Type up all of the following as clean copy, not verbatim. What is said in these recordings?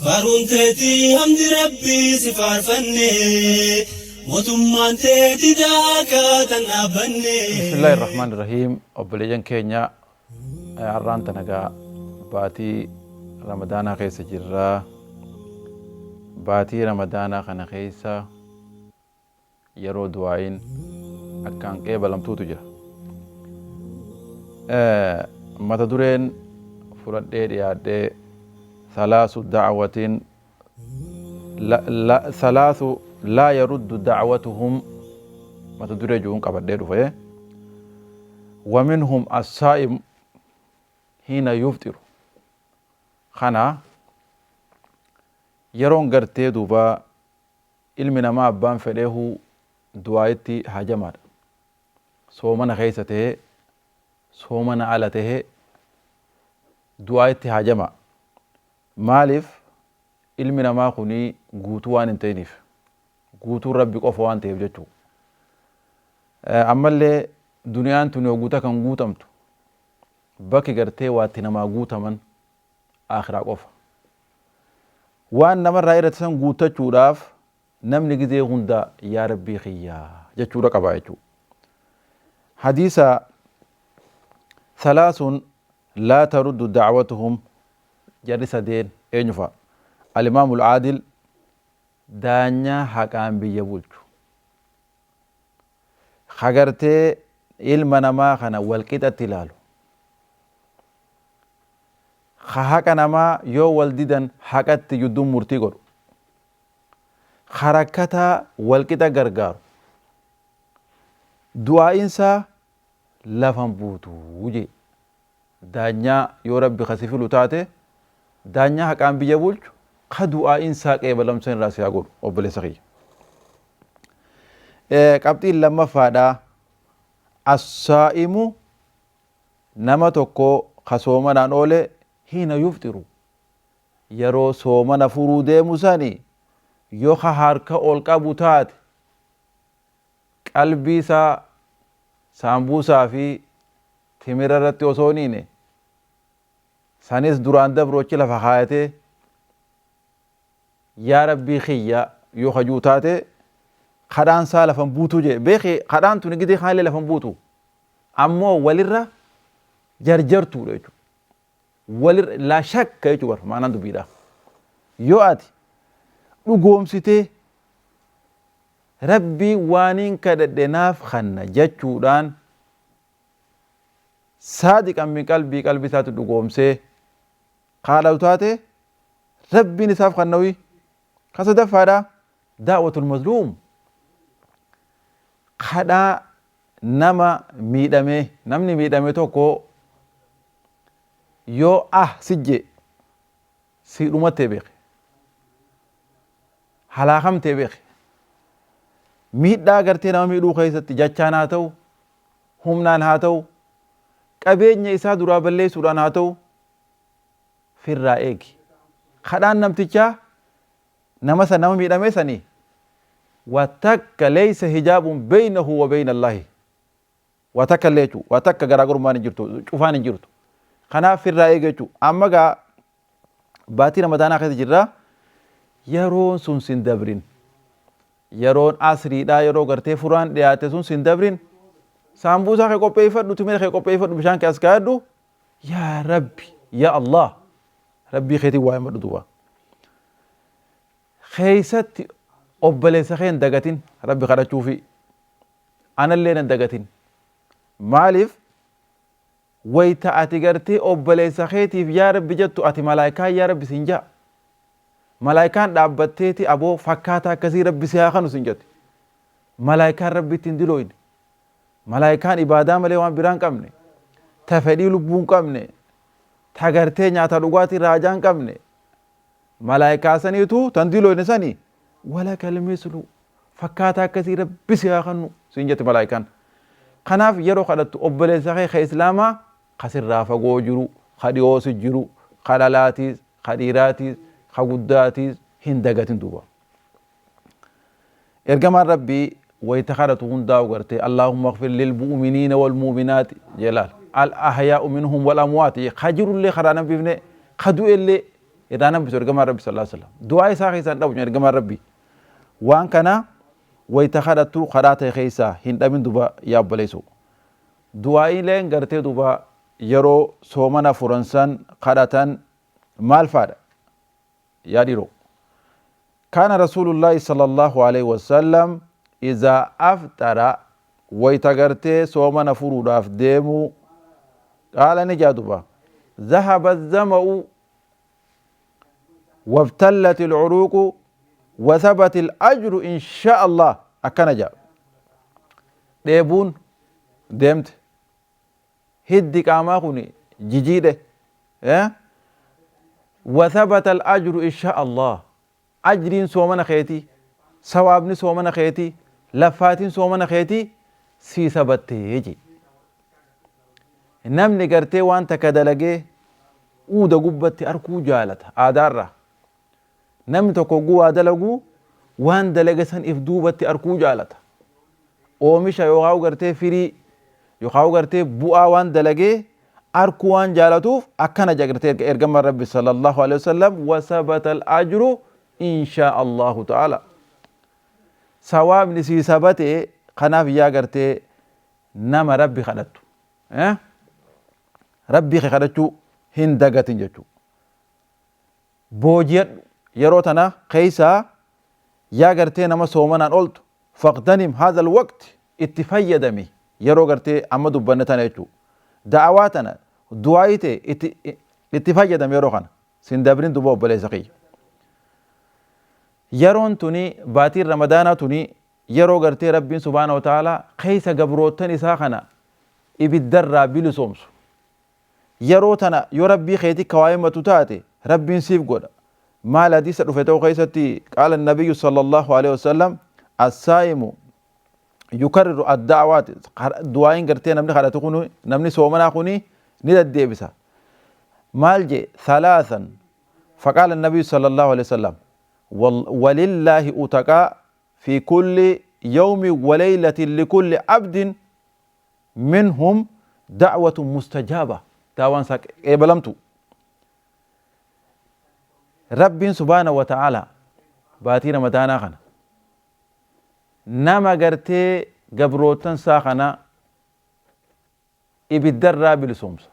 Faaruun teetii hamdi Rabbii si faarfanne, mootummaan teeti daakaa tan dhaabbanne. Bismillaahi Rahmaan Rahiim. Obboleeyyan keenya, har'aan tana gaa baatii Ramadaanaa keessa jirra. Baatii Ramadaanaa kana keessa yeroo du'aa'iin akkaan qeebalamtuutu jira. Mata dureen fudhadhee dhiyaadhee salaasu da'watiin salaasu laa yaruddu da'watuhum mata duree jiruun qabadhee dhufe. Waminhum as-saa'im hiina yufxiru. Kana yeroon gartee duuba ilmi namaa abbaan fedheehuu du'aa'itti haajamaadha. Soomana keessa tahee, soomana ala tahee du'aa'itti haajamaa. Maaliif? Ilmi namaa kuni guutuu waan hin ta'iniif. Guutuun Rabbi qofa waan ta'eef jechuu. Ammallee duniyaan tuni hogguu takka hin guutamtu. Bakki gartee waa itti namaa guutaman aakhiraa qofa. Waan namarraa irrate san guuttachuudhaaf namni gizee hunda yaa Rabbii kiyya jechuudha qaba jechuudha. Hadiisa salaasun laa taruddu da'watuhum, jarri sadeen eenyu fa'a? Alimaamul aadil, daanyaa haqaan biyya bulchu. Ka gartee ilma namaa kana wal qixatti ilaalu. Ka haqa namaa yoo wal didan haqatti jidduun murtii godhu. Ka rakkataa wal qixa gargaaru. Du'aa'iinsaa lafan buutu jee. Daanyaa yoo Rabbi ka si filu taate, daanyaa haqaan biyya bulchu ka du'aa'iinsaa qeebalamsan irraa si haa godhu, obboleessa kiyya. Qabxiin lammaffaadha, assaa'imu, nama tokko ka soomanaan oole, hiina yufxiru, yeroo soomana furuu deemu sani yoo ka harka ol qabu taate, qalbii isaa saambuusaa fi timira irratti osoo hin hiine, sanis duraan dabru achi lafa kaayatee, yaa Rabbii kiyya yoo ka ji'u taate, kadhaan isaa lafan buutuu jee beeki. Kadhaan tuni gidee kaanillee lafan buutu, ammoo walirra jarjartuudha jechuudha. Walirra laa shakka jechuudha bar maanaan dubbiidha. Yoo ati dhugoomsitee Rabbii waaniin kadhadhe naaf kanna jechuudhaan, saadiqan min qalbii, qalbii isaatti dhugoomsee kaadhatu taate, Rabbiin isaaf kannawi. Ka sadaffaadha, da'watul mazluum, kadhaa nama miidhamee. Namni miidhame tokko yoo ah sijje, sii dhumattee beeke, halaakamtee beeke. Miidhaa gartee nama miidhuu keessatti jachaan haa ta'u, humnaan haa ta'u, qabeenya isaa duraa balleessuudhaan haa ta'u, firraa eegi. Kadhaan namtichaa nama san, nama miidhamee sanii, wa takka leeysa hijaabun beeynahu wa beeyna Allaahi, waa takka illee jechuudha. Waa takka garaagarummaan hin jirtu, cufaan hin jirtu. Kanaaf firraa eegi jechuudha. Amma gaa baatii Ramadaanaa keessa jirra. Yeroon sun sin dabrin. Yeroon asriidhaa, yeroo gartee furaan dhiyaate sun sin dabrin. Saambuusaa kee qopheeffadhu, timira kee qopheeffadhu, bishaan kee as kaayadhu. Yaa Rabbi, yaa Allah, Rabbii keetiin waa himadhu duuba. Keessatti obboleessa kee hin dagatin Rabbi kadhachuufi. Anallee nan dagatin. Maaliif? Wayta ati gartee obboleessa keetiif yaa Rabbi jettu, ati malaayikaan yaa Rabbi siin ja'a. Malaayikaan dhaabbatteeti aboo fakkaataa akkasii Rabbi si haa kanu siin jetti. Malaayikaan Rabbitti hin dilooyne. Malaayikaan ibaadaa malee waan biraa hin qabne. Ta fedhii lubbuu hin qabne. Ta gartee nyaata dhugaatii raajaa hin qabne. Malaayikaa saniitu tan dilooyne sani walakal mislu, fakkaataa akkasii Rabbi si haa kannu siin jetti malaayikaan. Kanaaf yeroo kadhattu obboleessa kee ka Islaamaa ka sirraa fagoo jiru, ka dhiyoo si jiru, ka dhalaatiis, ka dhiiraatiis, ka guddaatiis hin dagatin duuba. Ergamaan Rabbii wayita kadhatu hundaa'u gartee Allaahumma ighfir lil mu'miniina wal mu'minaati jee laal. Al ahyaa'u minhum wal amwaati jee, ka jirullee karaa nan bifne, ka du'ellee. Irraa hambisu ergamaan Rabbi sallallahu alaihi wasallam. Du'aa isaa keessaa hin dhabu ergamaan Rabbi. Waan kana wayta kadhattu kadhaa ta'e keessaa hin dhabin duba yaa obboleessoo. Du'aa'ileen gartee duba yeroo soomana furan san kadhatan maal faadha? Yaa dhiiroo. Kaana Rasuulullaahi sallallahu alaihi wasallam izaa afxara, wayta gartee soomana furuudhaaf deemu, qaala, ni jaa duba: zahaba zama'u wabtallat alcuruuqu wathabata alajru insha Allah. Akkana jaa: dheebuun deemte, hiddi qaamaa kun jijiidhe, wathabata alajru insha Allah, ajriin soomana keetii, sawaabni soomana keetii, laffaatiin soomana keetii sii sabattee je. Namni gartee waan takka dalagee uuda gubbatti arkuu jaalata. Aadaarraa namni tokko hogguu waa dalaguu waan dalage san if duubatti arkuu jaalata. Oomisha yookaan gartee firii yookaan gartee bu'aa waan dalagee arkuu waan jaalatuuf akkana jedha gartee ergamaan Rabbi sallallahu alaihi wasallam: wasabata al-ajru insha Allahu ta'ala, sawaabni sii sabate. Kanaaf yaa gartee nama Rabbi kadhattu, Rabbii kee kadhachuu hin dagatin jechuudha. Boojiyadhu yeroo tana keeysaa yaa gartee nama soomanaan oltu. Faqtanim haadha alwaqti, itti fayyadami yeroo gartee amma dubbanne tana jechuu, da'awaa tana, du'aayii ta'e itti fayyadami. Yeroo kana sin dabrin duba obboleessa kiyya. Yeroon tuni, baatiin Ramadaanaa tuni, yeroo gartee Rabbiin subhaana wa ta'aalaa keessa gabroottan isaa kana ibiddarraa bilisoomsu. Yeroo tana yoo Rabbii keeti ka waa himatu taate Rabbiin siif godha. Maal hadiisa dhufe ta'u keessatti qaala nabiyyu sallallahu alaihi wasallam: assaa'imu yukarriru adda'awaati. Du'aayin gartee namni kadhatu kun, namni soomanaa kun ni deddeebisa. Maal je? Thalaasan. Faqaala nabiyyu sallallahu alaihi wasallam: walillaahi utaqaa fi kulli yawmi walaylatin likulli abdin minhum da'watun mustajaaba. Daawaan isaa qeebalamtu. Rabbiin subhaana wa ta'ala baatii Ramadaanaa kana nama gartee gabroottan isaa kana ibiddarraa bilisoomsa.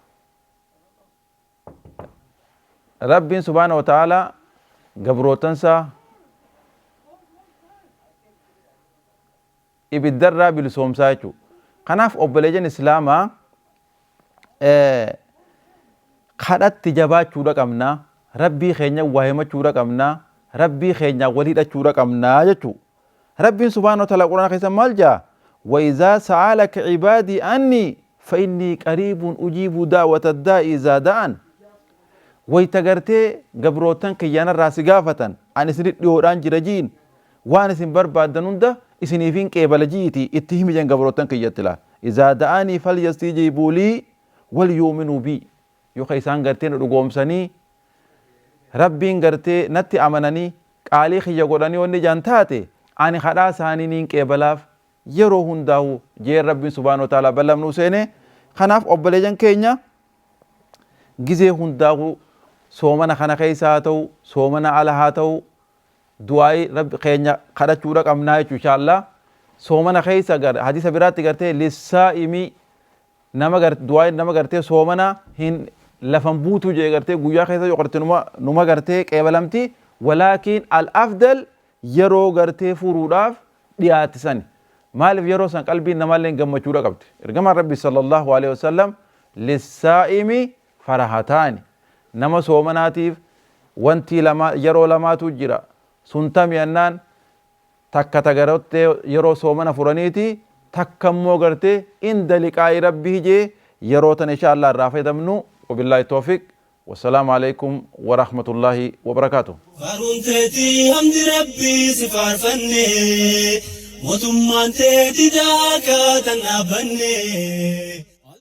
Rabbiin subhaana wa ta'ala gabroottan isaa ibiddarraa bilisoomsaa jechuudha. Kanaaf obboleeyyan Islaamaa, kadhatti jabaachuudha qabna, Rabbii keenya waa himachuudha qabna, Rabbii keenyaan wal hidhachuudha qabna jechuudha. Rabbiin subhaanahu wa ta'ala Qur'aana keessa maal jaa? Wa izaa sa'alaka cibaadii annii fa innii qariibun ujiibu da'wata daa'i izaa da'an. Wayta gartee gabroottan kiyyaanarraa si gaafatan, ani isinit dhiyoodhaan jira jiin, waan isin barbaaddan hunda isiniifin qeebala ji'iitii itti himi jeen gabroottan kiyyatti laal. Izaa da'anii falyastijiibuu lii wal yu'minuu bii. Yoo ka isaan gartee na dhugoomsanii Rabbiin gartee natti amananii qaalii kiyya godhanii wanni jaan taate, ani kadhaa isaanii niin qeebalaaf yeroo hundaahu jeen Rabbiin subhaanahu wa ta'aalaa ballam nuu seene. Kanaaf obboleeyyan keenya, gizee hundaahu, soomana kana keessa haa ta'u, soomana ala haa ta'u, du'aa'ii Rabbi keenya kadhachuudha qabnaa jechuu inshaAllah. Soomana keessa gar hadiisa biraatti gartee lissaa'imii nama gar du'aa'iin nama gartee soomana hin lafan buutuu jee gartee guyyaa keessa yoo garte numa gartee qeebalamti, walaakiin al afdal yeroo gartee furuudhaaf dhiyaatti sani. Maaliif? Yeroo san qalbiin namaallee gammachuudha qabdi. Ergamaan Rabbi sallallahu alaihi wasallam: lissaa'imi farahataani, nama soomanaatiif wantii lama, yeroo lamaatu jira. Sun tami jennaan, takka ta gartee yeroo soomana furaniiti, takka immoo gartee inda liqaa'i Rabbii jee. Yeroo tana insha Allah irraa fayyadamnu. Wabillaahi tawfiq, wassalaamu alaikum warahmatullaahi wabarakaatuh. Faaruun teetii hamdi Rabbii si faarfanne, mootummaan teeti daaqaa tan dhaabbanne.